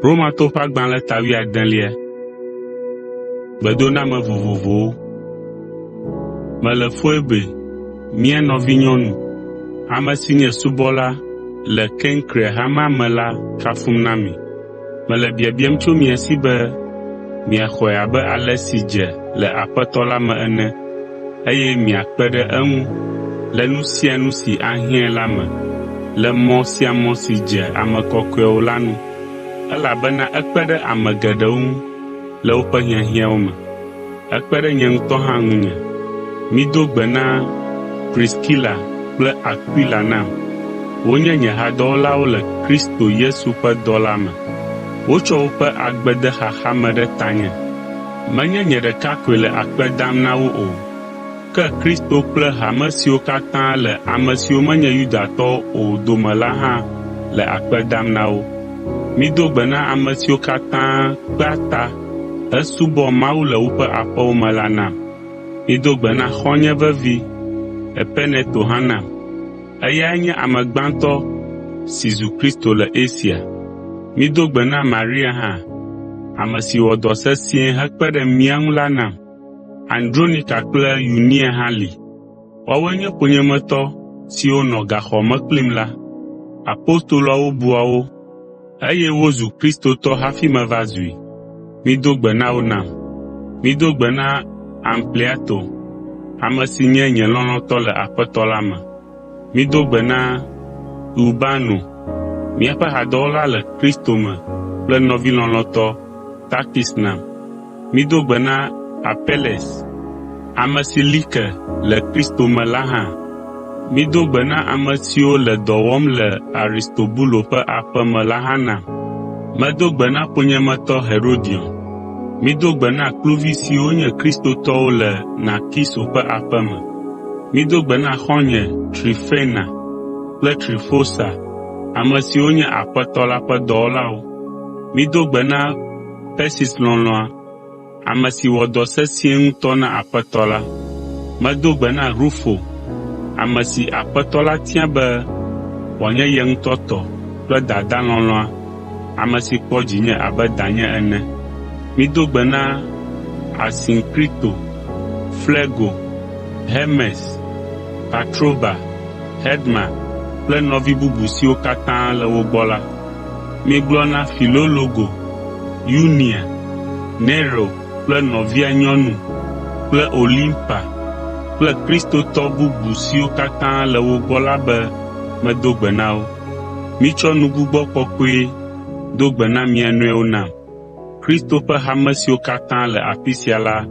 Romatɔwo ƒe agbalẽ ta wuiadelia. Mele Foebe, mía nɔvinyɔnu, ame si nye subɔla le Kenkrea hamea me la kafum na mi. Mele biabiam tso mia si be miaxɔe abe ale si dze le Aƒetɔ la me ene, eye miakpe ɖe eŋu le nu sia nu si ahiãe la me le mɔ sia mɔ si dze ame kɔkɔewo la nu, elabena ekpe ɖe ame geɖewo ŋu le woƒe hiahiãwo me. Ekpe ɖe nye ŋutɔ hã ŋunye. Mido gbe na Priskila kple Akwila nam. Wonye nye hadɔwɔlawo le Kristo Yesu ƒe dɔ la me. Wotsɔ woƒe agbe de xaxa me ɖe tanye. Menye nye ɖeka koe le akpe dam na wo o, ke Kristo kple hame siwo katã le ame siwo menye Yudatɔwo o dome la hã le akpe dam na wo. Mido gbe na ame siwo katã kpea ta hesubɔa Mawu le woƒe aƒewo me la nam. Mido gbe na xɔ̃nye vevi Epeneto hã nam. Eyae nye ame gbãtɔ si zu Kristo le Asia. Mido gbe na Maria hã, ame si wɔ dɔ sesĩe hekpe ɖe mía ŋu la nam. Andronika kple Yunia hã li. Woawoe nye ƒonyemetɔ siwo nɔ gaxɔ me kplim la. Apostoloawo bua wo, eye wozu kristotɔ hafi meva zui. Mido gbe na wo nam. Mido gbe na Ampliato, ame si nye nye lɔlɔ̃tɔ le Aƒetɔ la me. Mido gbe na Urbano, míaƒe hadɔwɔla le Kristo me kple nɔvi lɔlɔ̃tɔ Stakis nam. Mido gbe na Apeles, ame si li ke le Kristo me la hã. Mido gbe na ame siwo le dɔ wɔm le Aristobulo ƒe aƒe me la hã nam. Medo gbe na ƒonyemetɔ Herodion. Mido gbe na kluvi siwo nye kristotɔwo le Narkiso ƒe aƒe me. Mido gbe na xɔ̃nye Trifena kple Trifosa, ame siwo nye Aƒetɔ la ƒe dɔwɔlawo. Mido gbe na Persis lɔlɔ̃a, ame si wɔ dɔ sesĩe ŋutɔ na Aƒetɔ la. Medo gbe na Rufo, ame si Aƒetɔ la tia be wòanye ye ŋutɔ tɔ kple dadaa lɔlɔ̃a, ame si kpɔ dzinye abe danye ene. Mido gbe na Asinkrito, Flegro, Hermes, Patroba, Herma kple nɔvi bubu siwo katã le wo gbɔ la. Migblɔ na Filologo, Yunia, Nereo kple nɔvia nyɔnu kple Olimpa kple kristotɔ bubu siwo katã le wo gbɔ la be medo gbe na wo. Mitsɔ nugbugbɔ kɔkɔe do gbe na mia nɔewo nam. Kristo ƒe hame siwo katã le afi sia la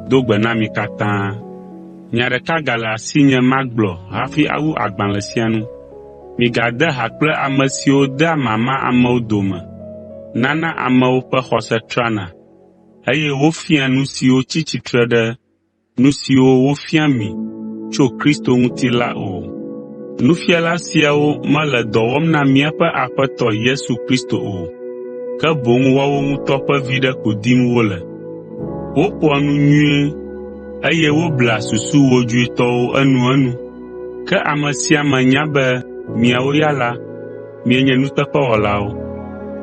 do gbe na mi katã. Nya ɖeka gale asinye magblɔ hafi awu agbalẽ sia nu. Migade ha kple ame siwo dea mama amewo dome, nana amewo ƒe xɔse trana, eye wofiaa nu siwo tsi tsitre ɖe nu siwo wofia mi tso Kristo ŋuti la o. Nufiala siawo mele dɔ wɔm na míaƒe Aƒetɔ Yesu Kristo o, ke boŋ woawo ŋutɔ ƒe viɖe ko dim wole. Woƒoa nu nyuie eye woblea susu wodzoetɔwo enuenu. Ke ame sia ame nya be miawo ya la, mienye nuteƒewɔlawo.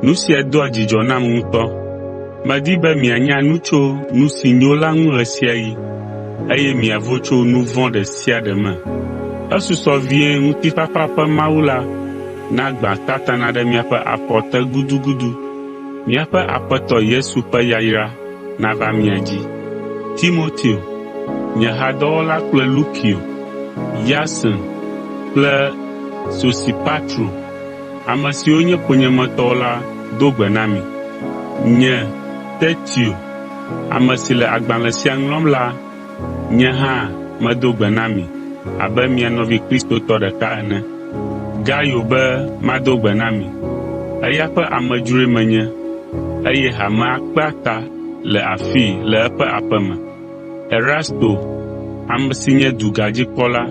Nu sia doa dzidzɔ nam ŋutɔ. Medi be mianya nu tso nu si nyo la ŋu ɣe sia ɣi, eye miavo tso nu vɔ̃ ɖe sia ɖe me. Esusɔ vie ŋutifafa ƒe Mawu la nagbã Satana ɖe miaƒe afɔ te gudugudu. Míaƒe Aƒetɔ Yesu ƒe yayra nava mia dzi. Timoteo, nye hadɔwɔla kple Lukio, Yason kple Sosipatro, ame siwo nye ƒonyemetɔwo la do gbe na mi. Nye, Tertio, ame si le agbalẽ sia ŋlɔm la, nye hã medo gbe na mi abe mia nɔvi kristotɔ ɖeka ene. Gayo be mado gbe na mi. Eya ƒe amedzroe menye, eye hamea kpea ta le afii le eƒe aƒe me. Erasto, ame si nye dugadzikpɔla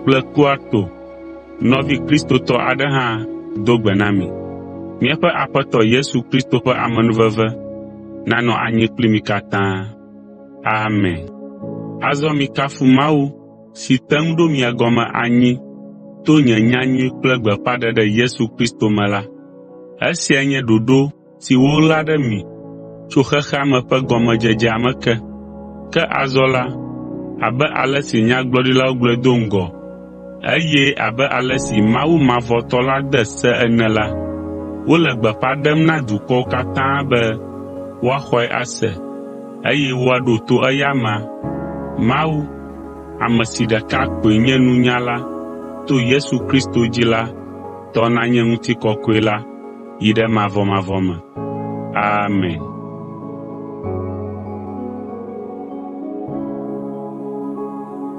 kple Kuarto, nɔvi kristotɔ aɖe hã do gbe na mi. Míaƒe Aƒetɔ Yesu Kristo ƒe amenuveve nanɔ anyi kpli mi katã. Amen. Azɔ mikafu Mawu si te ŋu ɖo mia gɔme anyi to nye nyanyui kple gbeƒãɖeɖe Yesu Kristo me la. Esiae nye ɖoɖo si woɣla ɖe mi tso xexea me ƒe gɔmedzedzea me ke. Ke azɔ la, abe ale si nyagblɔɖilawo gblɔe do ŋgɔ, eye abe ale si Mawu mavɔtɔ la de se ene la, wole gbeƒã ɖem na dukɔwo katã be woaxɔe ase eye woaɖo to eya amea, Mawu, ame si ɖeka koe nye nunyala to Yesu Kristo dzi la tɔ nanye ŋutikɔkɔe la yi ɖe mavɔmavɔ me. Amen.